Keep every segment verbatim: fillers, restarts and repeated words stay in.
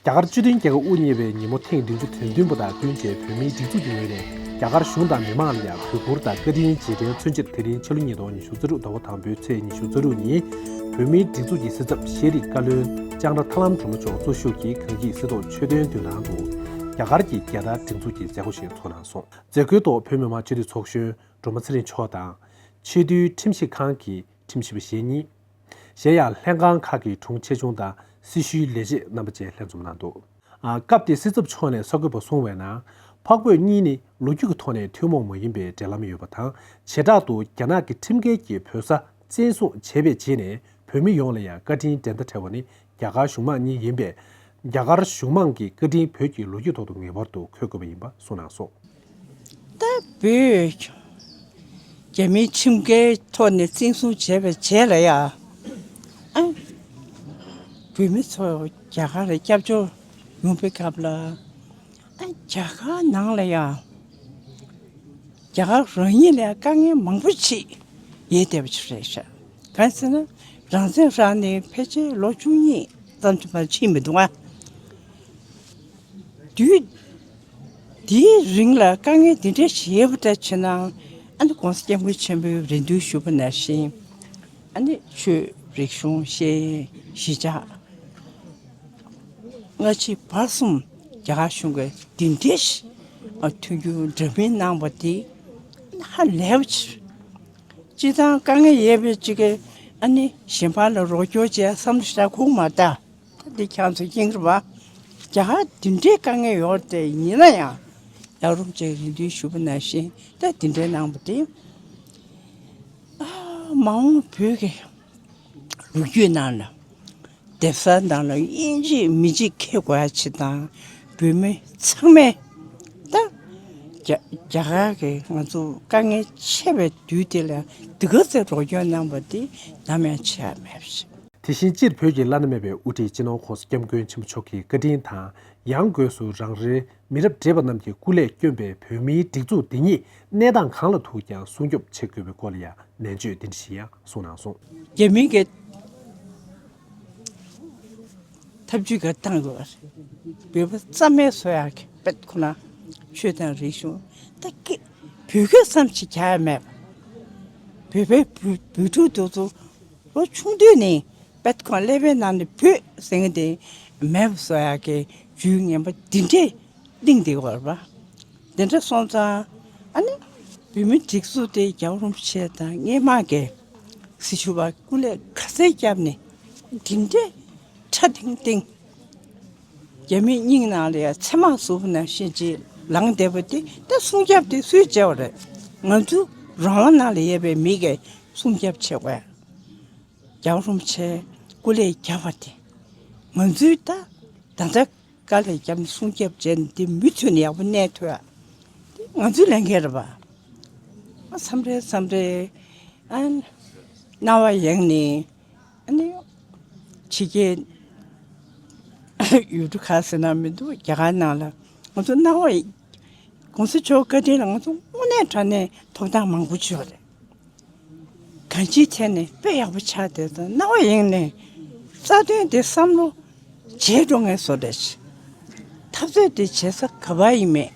རྒྱ་གར་སྤྱི་མཐུན་རྒྱལ་ཁབ་དབུ་བརྙེས་པའི་ཉིན་མོ་ཐེངས་བདུན་ཅུ་དོན་བདུན་པ་དང་བསྟུན་བྱས། བོད་མིའི་སྒྲིག་འཛུགས་ཀྱི་ངོས་ནས་རྒྱ་གར་གཞུང་དང་མི་མང་ལ་ཡང་གུས་བཀུར་དང་བཀའ་དྲིན་རྗེས་དྲན་མཚོན་ཆེད། དེ་རིང་ཕྱི་ལོ་ཉིས་སྟོང་ཉི་ཤུ་རྩ་དྲུག་ཟླ་བ་དང་པོའི་ཚེས་ཉི་ཤུ་རྩ་དྲུག་ཉིན། བོད་མིའི་སྒྲིག་འཛུགས་ཀྱི་སྲིད་ཚབ་ཤེས་རིག་བཀའ་བློན་ལྕང་ར་ཐར་ལམ་སྒྲོལ་མ་མཆོག་གཙོ་བཞུགས་ཀྱིས་གངས་སྐྱིད་སྲིད་ཐོག་མཆོད་རྟེན་མདུན་ཐང་དུ་རྒྱ་གར་གྱི་རྒྱལ་དར་སྒྲེང་འཛུགས་ཀྱི་མཛད་སྒོ་ཞིག་ཚོགས་གནང་སོང་། མཛད་སྒོའི་ཐོག་བོད་མི་མང་སྤྱི་འཐུས་ཚོགས་གཞོན་སྒྲོལ་མ་ཚེ་རིང་མཆོག་དང་། ཆེས་མཐོའི་ཁྲིམས་ཞིབ་ཁང་གི་ཁྲིམས་ཞིབ་པ་གཞན་གཉིས། གཞན་ཡང་ལྷན་ཁང་ཁག་གི་དྲུང་ཆེ་ཆུང་དང་སྲི་ཞུའི་ལས་བྱེད་རྣམ་པ་བཅས་ལྷན་འཛོམས་གནང་འདུག། ཨ། སྐབས་དེར་སྲིད་ཚབ་མཆོག་ནས་གསར་འགོད་པར་གསུངས་པའི་ནང་། འཕགས་བོད་གཉིས་ནི་ལོ་རྒྱུས་ཀྱི་ཐོག་ནས་ཐུན་མོང་མ་ཡིན་པའི་འབྲེལ་ལམ་ཡོད་པ་དང་། བྱེ་བྲག་ཏུ་རྒྱ་ནག་གི་ཁྲིམས་འགལ་གྱིས་བོད་ས་བཙན་བཟུང་བྱས་པའི་རྗེས་ནས། བོད་མི་ཡོངས་ལ་ཡང་བཀའ་དྲིན་འགྲན་ཟླ་བྲལ་བ་ནི་རྒྱ་གར་གཞུང་མང་གཉིས་ཡིན་པས། རྒྱ་གར་གཞུང་མང་གི་བཀའ་དྲིན་བོད་ཀྱི་ལོ་རྒྱུས་ཐོག་ཏུ་ངེས་པར་དུ་འཁོད་དགོས་པ་ཡིན་པ་གསུངས་གནང་སོང་། ད་བོད་རྒྱ་མིའི་ཁྲིམས་འགལ་ཐོག་ནས་བཙན་བཟུང་བྱས་པའི་རྗེས་ལ་ཡ། ཨ། བོད་མི་ཚོ་རྒྱ་གར་ལ་སྐྱབས་བཅོལ་ཡོང་པའི་སྐབས་ལ། ཨ། རྒྱ་གར་ནང་ལ་ཡ། རྒྱ་གར་རང་ཉིད་ལ་དཀའ་ངལ་མང་པོ་ཅིག་ཡོད་བསྡད་པ་ཅིག་རེད་ཤག། གང་ཟེར་ན། རང་བཙན་རག་ནས་ཕལ་ཆེར་ལོ་བཅུ་གཉིས་ཙམ་ཅིག་མ་ཕྱིན་མི་འདུག་ཨ། དུས་དེའི་རིང་ལ་དཀའ་ངལ་འདི་འདྲ་ཞིག་ཡོད་པ་འདྲ་བྱས་ན། ཨ་ནི་༸གོང་ས་༸སྐྱབས་མགོན་ཆེན་པོས་རེ་འདུན་ཞུས་པ་ནང་བཞིན། ཨ་ནི་ཆོས་རིག་གཞུང་ཤེས་ཡོན་གཞིས་ཆགས། སྔ་ཕྱི་བར་གསུམ་རྒྱ་གར་གཞུང་གིས་འདི་འདྲའི་ཞིག་མཐུན་འགྱུར་འདྲ་མིན་གནང་བ་དེ་ཧ་ལས་པ་ཅིག། སྤྱིར་བཏང་དཀའ་ངལ་ཡོད་པའི་ཅིག་གིས་ཨ་ནི་གཞན་པ་ལ་རོགས་སྐྱོར་བྱས་བསམ་བློ་ཞིག་འཁོར་མ་ད། ད་འདི་ཁྱང་ཚོ་ཡིན་རེད་བ། རྒྱ་གར་འདི་འདྲའི་དཀའ་ངལ་ཡོད་རེད་དེ། ཡིན་ན་ཡང་རྒྱལ་བ་རིན་པོ་ཆེས་རེ་འདུན་ཞུས་པ་ནང་བཞིན་ད་འདི་འདྲའི་གནང་བ་དེ། ཨ། མ་འོངས་བོད་ཀྱི་ལོ་རྒྱུས་ནང་ལ། གདན་ས་ནང་ལ་དབྱིན་ཇི་མི་གཅིག་འཁེལ་དགོས་ཡ་ཅིག་དང་། བོད་མི་ཚང་མས་ད་རྒྱ་རྒྱ་གར་གྱིས་ང་ཚོ་དཀའ་ངལ་ཆེ་བའི་དུས་དེ་ལ་འདི་ག་ཚོད་རོགས་སྐྱོར་གནང་བ་དེ་ནམ་ཡང་ཆད་ཡ་མེད་པ་ཞིག། དེ་བཞིན་སྤྱིར་བོད་ཀྱི་བླ་ན་མེད་པའི་དབུ་ཁྲིད་སྤྱི་ནོར་༸གོང་ས་༸སྐྱབས་མགོན་ཆེན་པོ་མཆོག་གི་བཀའ་དྲིན་དང་། ཡང་སྒོས་སུ་རང་རེའི་མི་རབས་བགྲེས་པ་རྣམས་ཀྱིས་སྐུ་ལས་བསྐྱོན་པའི་བོད་མིའི་སྒྲིག་འཛུགས་འདི་ཉིད་གནས་སྟངས་གང་ལ་ཐུག་ཀྱང་སྲུང་སྐྱོབ་བྱེད་དགོས་པའི་སྐོར་ལ་ཡང་ནན་བརྗོད་འདི་འདྲ་ཞིག་ཡང་གསུངས་གནང་སོང་། རྒྱ་མིའི་གི་ཐབས་ཇུས་ག་བཏང་དགོས་པ་རེད། བོད་པ་རྩ་མེད་བཟོ་ཡག་གི་དཔེ་ཁོ་ན་ཆོས་དང་རིག་གཞུང་ད་སྐད་བོད་སྐད་ཙམ་ཞིག་རྒྱག་ཡ་མེད་པ། བོད་པའི་བུ་བུ་ཕྲུག་དེ་ཚོ་ལོ་ཆུང་དུས་ནས་དཔེ་ཁོ་ན་ཀླད་པའི་ནང་ནས་བོད་ཟེར་མཁན་དེ་མེད་པ་བཟོ་ཡག་གི་ཇུས་ངན་པ་འདི་འདྲས་གླེང་བསྡད་ཡོད་རེད་པ། དེ་འདྲ་སོང་ཙང་ཨ་ནི་བོད་མི་སྒྲིག་འཛུགས་དེ་རྒྱལ་བ་རིན་པོ་ཆེ་དང་སྔོན་མ་གི་སྲི་ཞུ་བ་སྐུ་ལས་ག་ཚད་བསྐྱབས་ནས་འདི་འདྲའི་ཁྲ་ཐིང་ཐིང་རྒྱ་མིའི་སྙིང་ནང་ལ་ཡ་ཚེར་མ་ཟུག་ནང་བཞིན་ཅིག་ལངས་བསྡད་པ་དེ་ད་སྲུང་སྐྱོབ་དེ་སུས་བྱས་པ་རེད། ང་ཚོ་རང་དབང་ནང་ལ་ཡོད་པའི་མི་གིས་སྲུང་སྐྱོབ་བྱེད་དགོས། རྒྱལ་བ་རིན་པོ་ཆེ་སྐུ་ལས་བསྐྱབས་པ་དེ་ང་ཚོའི་ད་ད་ལྟ་དཀའ་ལས་བརྒྱབ་ནས་སྲུང་སྐྱོབ་བྱས་ནས་དེ་མུ་མཐུད་ནས་ཡག་པོ་གནས་ཐུབ་ཡ་དེ་ང་ཚོའི་ལས་འགན་རེད་པ། ཨ། མཚམས་རེ་མཚམས་རེ་ཨ་རྣ་བ་གཡེང་ནས་ཨ་ནི་ཕྱི་རྒྱལ་ཡུལ་གྲུ་ག་ཟེར་ན་མི་འདུག་རྒྱ་གར་ནང་ལ་ང་ཚོ་རྣ་བ་གཡེང་། ༸གོང་ས་མཆོག་བཀའ་དྲིན་ལ་ང་ཚོ་དངོས་གནས་དྲང་གནས་ཐོབ་ཐང་མང་པོ་ཅིག་ཡོད་རེད། གང་ཅིའི་ཐད་ནས་དཔེ་ཡག་པོ་ཆགས་བསྡད་ཙང་རྣ་བ་གཡེང་ནས་རྩ་དོན་དེ་བསམ་བློ་བརྗེད་འགྲོ་མཁན་བཟོ་འདྲ་ཞིག་འཐབ་རྩོད་དེ་བྱེད་ས་ག་པར་ཡིན་མེད།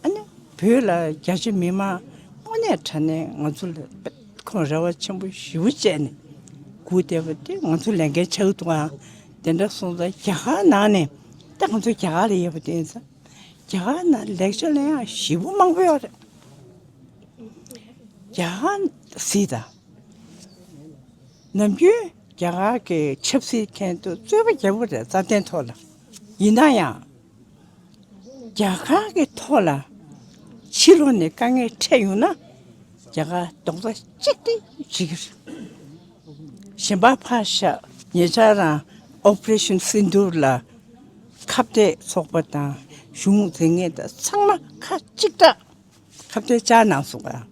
ཨ་ནི་བོད་ལ་རྒྱ་ཆེ་མི་མང་དངོས་གནས་དྲང་གནས་ང་ཚོ་ལ་ཁོང་རེ་བ་ཆེན་པོ་ཞེ་པོ་བྱས་ནས་སྒུག་བསྡད་པ་དེ་ང་ཚོ་ལས་འགན་ཆགས་འདུག་ཨ། དེ་འདྲ་སོང་ཙང་རྒྱ་གར་ནང་ནས་ད་ང་ཚོ་རྒྱ་གར་ལ་ཡོད་པ་དེ་ཡིན་ཙང་རྒྱ་གར་ནང་ལེགས་ཆ་ལེན་ཡག་ཞེ་པོ་མང་པོ་ཡོད་རེད། རྒྱ་གར་གཟིགས་དང་། ནམ་རྒྱུན་རྒྱ་གར་གྱི་ཆབ་སྲིད་མཁན་ཚོ་རྩོད་པ་རྒྱག་གི་རེད་རྩ་དོན་ཐོག་ལ། ཡིན་ན་ཡང་རྒྱ་གར་གྱི་ཐོག་ལ་ཕྱི་ལོགས་ནས་དཀའ་ངལ་འཕྲད་ཡོང་ན་རྒྱ་གར་རྡོག་རྩ་གཅིག་སྒྲིལ་བྱེད་ཀྱི་རེད། གཞན་པ་ཕར་བཞག་ཉེ་ཆར་རང་ཨོ་པ་རེ་ཤན་སིན་དྷུར་ལ་ཁ་གཏད་ཚོགས་པ་དང་གཞུང་འཛིན་མཁན་དང་ཚང་མ་ཁ་གཅིག་གྲགས། ཁ་གཏད་བཅག་གནང་སོང་ང་།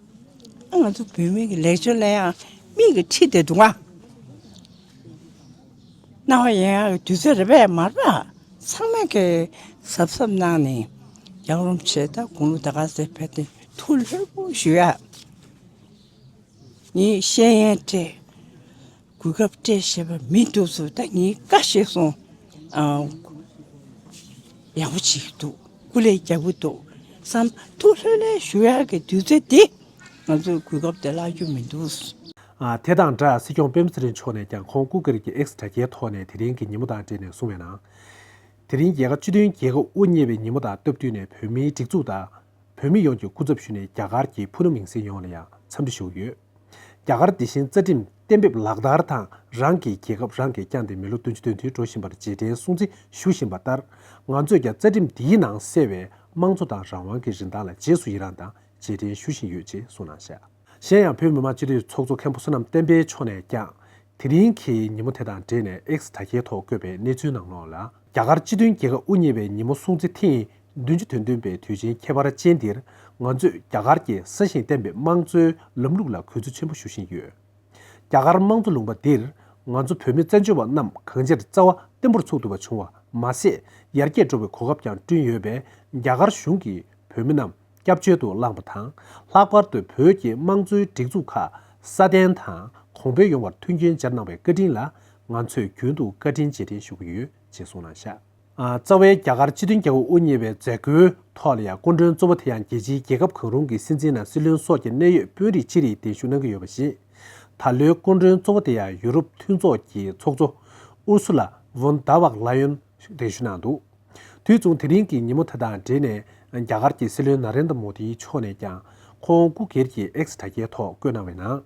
ཨ། ང་ཚོ་བོད་མི་གི་ལེགས་བཅོས་ལེན་ཡག་མིག་གིས་ཁྲིད་བསྡད་འདུག་ང་། རྣ་བ་གཡེང་ཡག་གི་དུས་ཚོད་རེད་པས་མ་རེད་པ། ཚང་མས་ཀྱི་གཟབ་གཟབ་གནང་ནས་རྒྱལ་བ་རིན་པོ་ཆེ་དང་དགུང་ལོ་ད་ག་ཚོད་ཕེབས་ཏེ་ཐུགས་ལྷོད་པོ་ཞུ་ཡག་ངས་ཤེས་ཡོན་སྤྲད། གོ་སྐབས་སྤྲད་ཤེས་པ་མི་འདུག་ཚུལ་ད་ངས་བཀའ་བཞེས་སོང་ ཨ། ཡག་པོ་བྱེད་ཀྱི་འདུག་སྐུ་ལས་རྒྱག་གི་འདུག་བསམ། ཐུགས་ལྷོད་ལྷོད་ཞུ་ཡག་གི་དུས་ཚོད་དེ་ང་ཚོས་གོ་སྐབས་དེ་བརླག་རྒྱུ་མི་འདུག་ཨ། དེ་དང་སྦྲགས་སྲིད་སྐྱོང་སྤེན་པ་ཚེ་རིང་མཆོག་ནས་ཀྱང་ཁོང་སྐུ་སྒེར་གྱི་X་དྲ་རྒྱའི་ཐོག་ནས་དེ་རིང་གི་ཉིན་མོ་དང་འབྲེལ་ནས་གསུངས་པའི་ནང་། དེ་རིང་རྒྱལ་ཁབ་སྤྱི་མཐུན་རྒྱལ་ཁབ་དབུ་བརྙེས་པའི་ཉིན་མོ་དང་སྟབས་བསྟུན་ནས་བོད་མིའི་སྒྲིག་འཛུགས་དང་། བོད་མི་ཡོངས་ཀྱི་སྐུ་ཚབ་ཞུས་ནས་རྒྱ་གར་གྱི་ཕུ་ནུ་མིང་སྲིང་ཡོངས་ལ་ཡང་འཚམས་འདྲི་ཞུ་གི་ཡོད། རྒྱ་གར་དེ་བཞིན་རྩ་ཁྲིམས་གཏན་འབེབས་ལག་བསྟར་དང་རང་གི་རྒྱལ་ཁབ་རང་གིས་བསྐྱངས་ཏེ་མི་ལོ་བདུན་ཅུ་དོན་བདུན་འགྲོ་བཞིན་པར་རྗེས་དྲན་སྲུང་བརྩི་ཞུ་བཞིན་པ་ལྟར། ང་ཚོས་ཀྱང་རྩ་ཁྲིམས་འདིའི་ནང་གསལ་བའི་དམངས་གཙོ་དང་རང་དབང་གི་རིན་ཐང་ལ་རྗེས་སུ་ཡི་རངས་དང་རྗེས་དྲན་ཞུ་བཞིན་ཡོད་ཅེས་གསུངས་གནང་བཞག་གཞན་ཡང་བོད་མི་མང་སྤྱི་འཐུས་ཚོགས་གཙོ་མཁན་པོ་བསོད་ནམས་བསྟན་འཕེལ་མཆོག་ནས་ཀྱང་། དེ་རིང་གི་ཉིན་མོ་དེ་དང་འབྲེལ་ནས་X་དྲ་རྒྱའི་ཐོག་བཀོད་པའི་གནས་ཚུལ་ནང་ལོགས་ལ། རྒྱ་གར་སྤྱི་མཐུན་རྒྱལ་ཁབ་དབུ་བརྙེས་པའི་ཉིན་མོ་སྲུང་བརྩི་ཐེངས་བདུན་ཅུ་དོན་བདུན་པའི་དུས་ཆེན་ཁྱད་པར་ཅན་འདིར། ང་ཚོས་རྒྱ་གར་གྱི་སྲ་ཞིང་བརྟན་པའི་དམངས་གཙོའི་ལམ་ལུགས་ལ་གུས་བརྩི་ཆེན་པོ་ཞུ་བཞིན་ཡོད། རྒྱ་གར་དམངས་གཙོ་ལུང་པ་འདིར། ང་ཚོ་བོད་མི་བཙན་བྱོལ་བ་རྣམས་གང་ཅིར་རྩ་བ་བརྟན་པོར་ཚུགས་ཐུབ་པ་བྱུང་བ་མ་ཟད། ཡར་རྒྱས་འགྲོ་བའི་གོ་སྐབས་ཀྱང་བསྐྲུན་ཡོད་པས། རྒྱ་གར་གཞུང་གིས་བོད་མི་རྣམས་སྐྱབས་བཅོལ་དུ་བླངས་པ་དང་། ལྷག་པར་དུ་བོད་ཀྱི་དམངས་གཙོའི་སྒྲིག་འཛུགས་ཁག་སྲ་བརྟན་དང་གོང་འཕེལ་ཡོང་བར་མཐུན་རྐྱེན་སྦྱར་གནང་བའི་བཀའ་དྲིན་ལ། ང་ཚོས་རྒྱུན་དུ་བཀའ་དྲིན་རྗེས་དྲན་ཞུ་གི་ཡོད་ཅེས་གསུངས་གནང་བཞག་ཨ། རྩ་བའི་རྒྱ་གར་སྤྱི་མཐུན་རྒྱལ་ཁབ་དབུ་བརྙེས་པའི་མཛད་སྒོའི་ཐོག་ལ་ཡང་སྐུ་མགྲོན་གཙོ་བོ་དེ་ཡང་རྒྱལ་སྤྱིའི་རྒྱལ་ཁབ་གང་རུང་གི་སྲིད་འཛིན་ནམ་སྲིད་བློན་སོགས་ཀྱི་གནད་ཡོད་དཔོན་རིགས་ཅིག་རེད། གདན་ཞུ་གནང་གི་ཡོད་པ་བཞིན། ད་ལོའི་སྐུ་མགྲོན་གཙོ་བོ་དེ་ཡང་ཡུ་རོབ་མཐུན་ཚོགས་ཀྱི་ཚོགས་གཙོ་ཨུར་སུ་ལ་ཝོན་ཌར་ལ་ཡོན་གདན་ཞུ་གནང་འདུག་དུས་མཚུངས་དེ་རིང་གི་ཉིན་མོ་དེ་དང་འབྲེལ་ནས། རྒྱ་གར་གྱི་སྲིད་བློན་ན་རེན་དྲ་མོ་དི་མཆོག་ནས་ཀྱང་ཁོང་སྐུ་སྒེར་གྱི་X་དྲ་རྒྱའི་ཐོག་བཀོད་གནང་བའི་ནང་།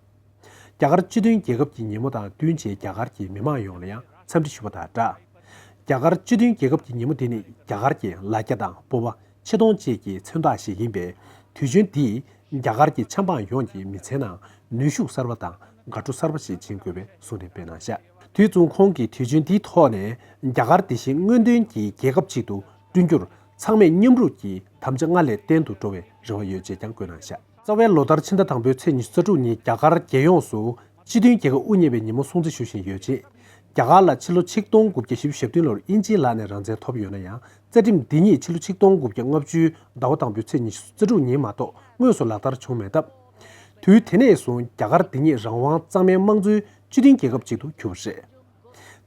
རྒྱ་གར་སྤྱི་མཐུན་རྒྱལ་ཁབ་ཀྱི་ཉིན་མོ་དང་བསྟུན་བྱས་རྒྱ་གར་གྱི་མི་མང་ཡོངས་ལ་ཡང་འཚམས་འདྲི་ཞུ་བ་དང་སྦྲགས། རྒྱ་གར་སྤྱི་མཐུན་རྒྱལ་ཁབ་ཀྱི་ཉིན་མོ་འདི་ནི་རྒྱ་གར་གྱི་ལ་རྒྱ་དང་སྤོབས་པ་ཆེ་མཐོང་བཅས་ཀྱི་མཚོན་རྟགས་ཤིག་ཡིན་པས། དུས་ཆེན་འདིས་རྒྱ་གར་གྱི་ཆབ་འབངས་ཡོངས་ཀྱི་མི་ཚེའི་ནང་ནུས་ཤུགས་གསར་པ་དང་དགའ་སྤྲོ་གསར་པ་ཞིག་སྦྱིན་དགོས་པའི་གསུང་འདོན་སྤེལ་གནང་བཞག་དུས་མཚུངས་ཁོང་གིས་དུས་ཆེན་འདིའི་ཐོག་ནས་རྒྱ་གར་དེ་བཞིན་སྔོན་ཐོན་གྱི་རྒྱལ་ཁབ་ཅིག་ཏུ་བསྐྲུན་རྒྱུར་ཚང་མས་མཉམ་རུབ་ཀྱིས་དམ་བཅའ་སྔར་ལས་བརྟན་དུ་འགྲོ་བའི་རེ་བ་ཡོད་ཅེས་ཀྱང་བཀོད་གནང་བཞག་རྩ་བའི་ལོ་ལྟར་ཕྱི་ཟླ་དང་པོའི་ཚེས་ཉི་ཤུ་རྩ་དྲུག་ཉིན་རྒྱ་གར་རྒྱལ་ཡོངས་སུ་སྤྱི་མཐུན་རྒྱལ་ཁབ་དབུ་བརྙེས་པའི་ཉིན་མོ་སྲུང་བརྩི་ཞུ་བཞིན་ཡོད་ཅིང་། རྒྱ་གར་ལ་ཕྱི་ལོ་ཆིག་སྟོང་དགུ་བརྒྱ་བཞི་བཅུ་ཞེ་བདུན་ལོར་དབྱིན་ཇིའི་ལག་ནས་རང་བཙན་ཐོབ་ཡོད་ན་ཡང་། རྩ་ཁྲིམས་འདི་ཉིད་ཕྱི་ལོ་ཆིག་སྟོང་དགུ་བརྒྱ་ལྔ་བཅུའི་ཟླ་བ་དང་པོའི་ཚེས་ཉི་ཤུ་རྩ་དྲུག་ཉིན་མ་གཏོགས་དངོས་སུ་ལག་བསྟར་བྱུང་མེད་སྟབས། དུས་དེ་ནས་བཟུང་རྒྱ་གར་འདི་ཉིད་རང་དབང་གཙང་མའི་དམངས་གཙོའི་སྤྱི་མཐུན་རྒྱལ་ཁབ་ཅིག་ཏུ་གྱུར་པ་རེད།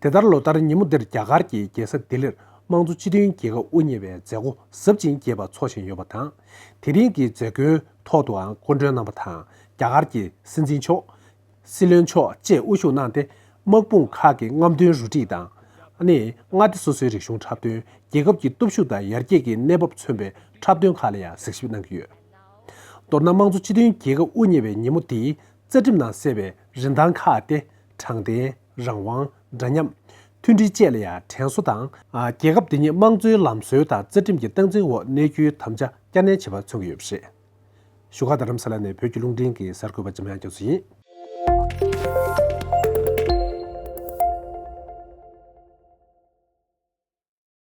དེ་ལྟར་ལོ་ལྟར་ཉིན་མོ་འདིར་རྒྱ་གར་གྱི་རྒྱལ་ས་ལྡི་ལིར་དམངས་གཙོ་སྤྱི་མཐུན་རྒྱལ་ཁབ་དབུ་བརྙེས་པའི་མཛད་སྒོ་གཟབ་ཅིང་རྒྱས་པ་འཚོགས་བཞིན་ཡོད་པ་དང་། དེ་རིང་གི་མཛད་སྒོའི་ཐོག་ཏུའང་སྐུ་མགྲོན་རྣམ་པ་དང་རྒྱ་གར་གྱི་སྲིད་འཛིན་མཆོག་སྲིད་བློན་མཆོག་བཅས་དབུ་བཞུགས་གནང་སྟེ། དམག་དཔུང་ཁག་གི་རྔམ་སྟོན་རུ་སྒྲིག་དང་། ཨ་ནི་མངའ་སྡེ་སོ་སོའི་རིག་གཞུང་འཁྲབ་སྟོན། རྒྱལ་ཁབ་ཀྱི་སྟོབས་ཤུགས་དང་ཡར་རྒྱས་ཀྱི་གནས་བབ་མཚོན་པའི་འཁྲབ་སྟོན་ཁག་ལ་ཡང་གཟིགས་ཞིབ་གནང་གི་ཡོད། མདོར་ན་དམངས་གཙོ་སྤྱི་མཐུན་རྒྱལ་ཁབ་དབུ་བརྙེས་པའི་ཉིན་མོ་འདིའི་རྩ་ཁྲིམས་ནང་གསལ་བའི་རིན་ཐང་ཁག་སྟེ། དྲང་བདེན། རང་དབང་། འདྲ་མཉམ། མཐུན་སྒྲིལ་བཅས་ལ་ཡང་དྲན་གསོ་དང་། རྒྱལ་ཁབ་འདི་ཉིད་དམངས་གཙོའི་ལམ་སྲོལ་དང་རྩ་ཁྲིམས་ཀྱི་སྟངས་འཛིན་འོག་གནས་རྒྱུའི་དམ་བཅའ་བསྐྱར་ནན་བྱེད་པ་མཚོན་གྱི་ཡོད་པ་རེད། བཞུགས་སྒར་རྡ་རམ་ས་ལ་ནས་བོད་ཀྱི་རླུང་འཕྲིན་གྱི་གསར་འགོད་པ་འཇམ་དབྱངས་རྒྱ་མཚོ་ཡིན།